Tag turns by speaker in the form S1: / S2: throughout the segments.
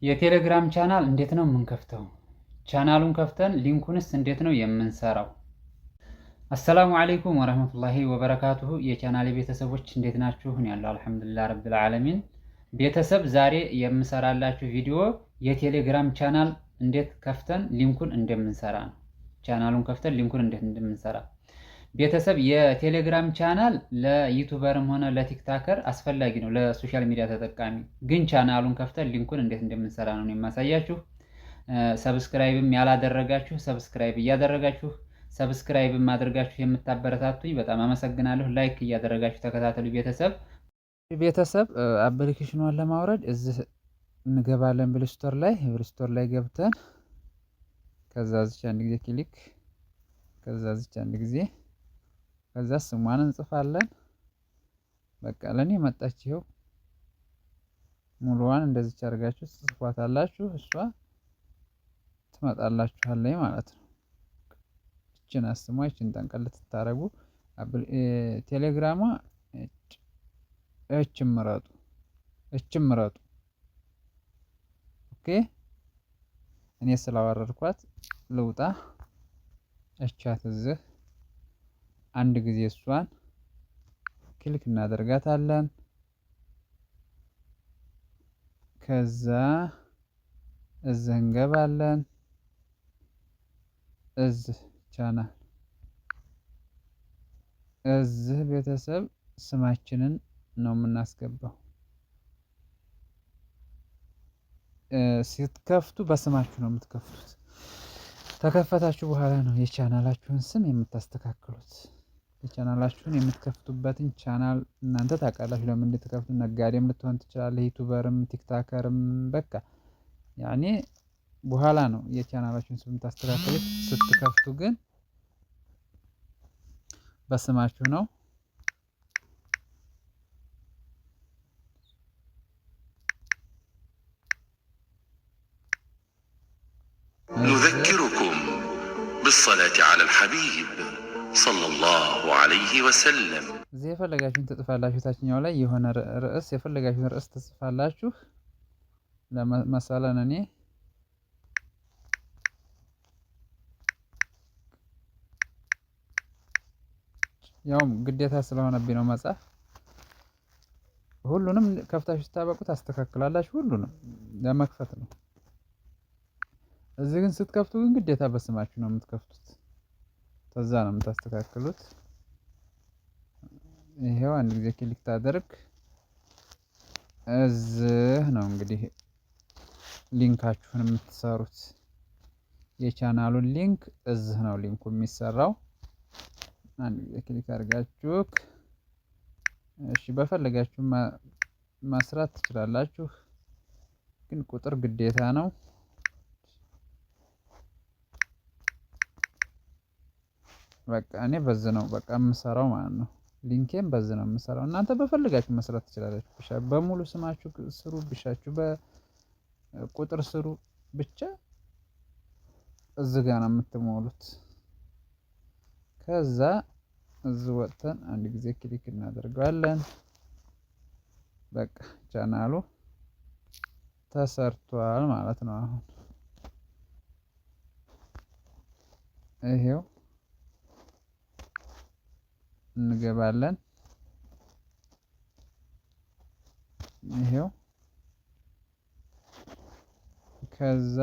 S1: የቴሌግራም ቻናል እንዴት ነው የምንከፍተው? ቻናሉን ከፍተን link ኡንስ እንዴት ነው የምንሰራው? السلام عليكم ورحمة الله وبركاته። የቻናሌ ቤተሰቦች እንዴት ናችሁ? እኔ ያለው الحمد لله رب العالمين። ቤተሰብ ዛሬ የምሰራላችሁ ቪዲዮ የቴሌግራም ቻናል እንዴት ከፍተን link ኡን እንደምንሰራ ነው። ቻናሉን ከፍተን link ኡን እንዴት እንደምንሰራ። ቤተሰብ፣ የቴሌግራም ቻናል ለ YouTuber ም ሆነ ለ TikToker አስፈላጊ ነው፣ ለ social media ተጠቃሚ። ግን ቻናሉን ከፍተን link ኡን እንዴት እንደምንሰራ ነው የማሳያችሁ። Subscribe ም ያላደረጋችሁ subscribe እያደረጋችሁ፣ subscribe ም አድርጋችሁ የምታበረታቱኝ በጣም አመሰግናለሁ። Like እያደረጋችሁ ተከታተሉ ቤተሰብ። ቤተሰብ፣ application ኗን ለማውረድ እዚህ እንገባለን። Play Store ላይ፣ Play Store ላይ ገብተን ከዛ እዚች አንድ ጊዜ click፣ ከዛ እዚች አንድ ጊዜ፣ ከዛ ስሟን እንጽፋለን። በቃ ለእኔ መጣች። ይኸው ሙሉዋን እንደዚች አድርጋችሁ ትጽፏታላችሁ። እሷ ትመጣላችኋለች ማለት ነው። እችን አስሟ እችን ጠንቀል ትታረጉ ቴሌግራሟ እችን ምረጡ፣ እችን ምረጡ። Okay፣ እኔ ስላወረድኳት ልውጣ። እቻት እዚህ አንድ ጊዜ እሷን click እናደርጋታለን። ከዛ እዚህ እንገባለን። እዚህ ቻናል፣ እዚህ ቤተሰብ ስማችንን ነው የምናስገባው። ስትከፍቱ በስማችሁ ነው የምትከፍቱት። ተከፈታችሁ በኋላ ነው የቻናላችሁን ስም የምታስተካክሉት። የቻናላችሁን የምትከፍቱበትን ቻናል እናንተ ታውቃላችሁ ለምን እንድትከፍቱ። ነጋዴም ልትሆን ትችላለህ፣ YouTuber ም፣ TikToker ም። በቃ ያኔ በኋላ ነው የቻናላችሁን ስም የምታስተካክሉት። ስትከፍቱ ግን በስማችሁ ነው።
S2: نذكركم بالصلاة على الحبيب صلى الله عليه وسلم።
S1: እዚህ የፈለጋችሁን ትጽፋላችሁ። ታችኛው ላይ የሆነ ርዕስ፣ የፈለጋችሁን ርዕስ ትጽፋላችሁ። ለመሰለን እኔ ያውም ግዴታ ስለሆነብኝ ነው መጻፍ። ሁሉንም ከፍታችሁ ስታበቁ ታስተካክላላችሁ። ሁሉንም ለመክፈት ነው። እዚህ ግን ስትከፍቱ ግን ግዴታ በስማችሁ ነው የምትከፍቱት። ከዛ ነው የምታስተካክሉት። ይሄው አንድ ጊዜ click ታደርግ። እዚህ ነው እንግዲህ link ኣችሁን የምትሰሩት። የቻናሉን link እዚህ ነው link ኡ የሚሰራው። አንድ ጊዜ click አድርጋችሁ እሺ፣ በፈለጋችሁ መስራት ትችላላችሁ፣ ግን ቁጥር ግዴታ ነው። በቃ እኔ በዚህ ነው በቃ የምሰራው ማለት ነው። link ኤም በዚህ ነው የምሰራው። እናንተ በፈለጋችሁ መስራት ትችላላችሁ። ብቻ በሙሉ ስማችሁ ስሩ፣ ብሻችሁ በቁጥር ስሩ። ብቻ እዚህ ጋር ነው የምትሞሉት። ከዛ እዚህ ወጥተን አንድ ጊዜ click እናደርገዋለን። በቃ ቻናሉ ተሰርቷል ማለት ነው። አሁን ይሄው እንገባለን። ይሄው ከዛ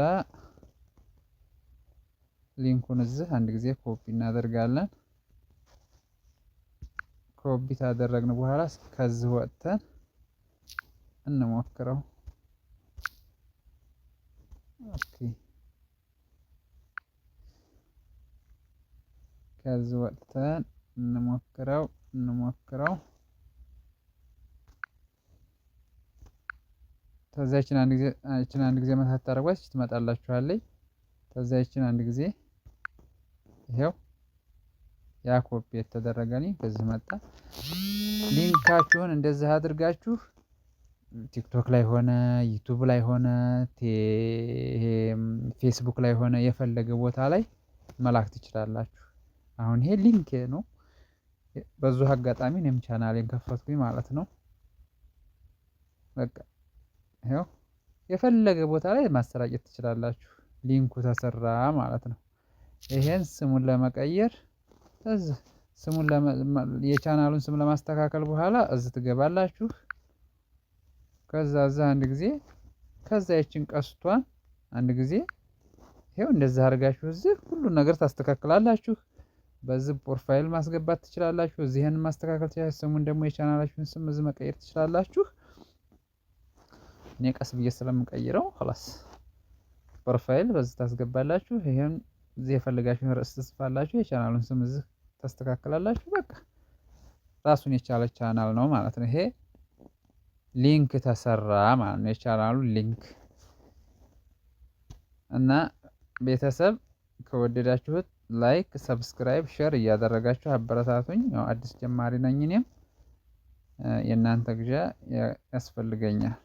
S1: link ኡን እዚህ አንድ ጊዜ ኮፒ እናደርጋለን። ኮፒ ካደረግን በኋላ ከዚህ ወጥተን እንሞክረው። Okay፣ ከዚህ ወጥተን እንሞክረው እንሞክረው። ከዛ ይችን አንድ ጊዜ፣ ይችን አንድ ጊዜ መታት ታደርጓት ትመጣላችኋለች። ከዛ ይችን አንድ ጊዜ፣ ይሄው ያ ኮፒ የተደረገልኝ በዚህ መጣ። Link ኣችሁን እንደዚህ አድርጋችሁ ቲክቶክ ላይ ሆነ፣ ዩቱብ ላይ ሆነ፣ ፌስቡክ ላይ ሆነ የፈለገ ቦታ ላይ መላክ ትችላላችሁ። አሁን ይሄ link ነው። በዚሁ አጋጣሚ እኔም ቻናሌን ከፈትኩኝ ማለት ነው። በቃ ይኸው የፈለገ ቦታ ላይ ማሰራጨት ትችላላችሁ። link ኡ ተሰራ ማለት ነው። ይሄን ስሙን ለመቀየር እዚህ ስሙን የቻናሉን ስም ለማስተካከል በኋላ እዚህ ትገባላችሁ። ከዛ እዛ አንድ ጊዜ ከዛ ይችን ቀስቷን አንድ ጊዜ ይሄው እንደዛ አድርጋችሁ እዚህ ሁሉን ነገር ታስተካክላላችሁ። በዚህ profile ማስገባት ትችላላችሁ። እዚህን ማስተካከል ትችላላችሁ። ስሙን ደግሞ የቻናላችሁን ስም እዚህ መቀየር ትችላላችሁ። እኔ ቀስ ብዬ ስለምቀይረው خلاص profile በዚህ ታስገባላችሁ። ይሄን እዚህ የፈለጋችሁን ርዕስ ትጽፋላችሁ። የቻናሉን ስም እዚህ ታስተካክላላችሁ። በቃ ራሱን የቻለ ቻናል ነው ማለት ነው። ይሄ link ተሰራ ማለት ነው። የቻናሉ link እና ቤተሰብ ከወደዳችሁት like፣ subscribe፣ share እያደረጋችሁ አበረታቱኝ። ያው አዲስ ጀማሪ ነኝ እኔም የእናንተ እገዛ ያስፈልገኛል።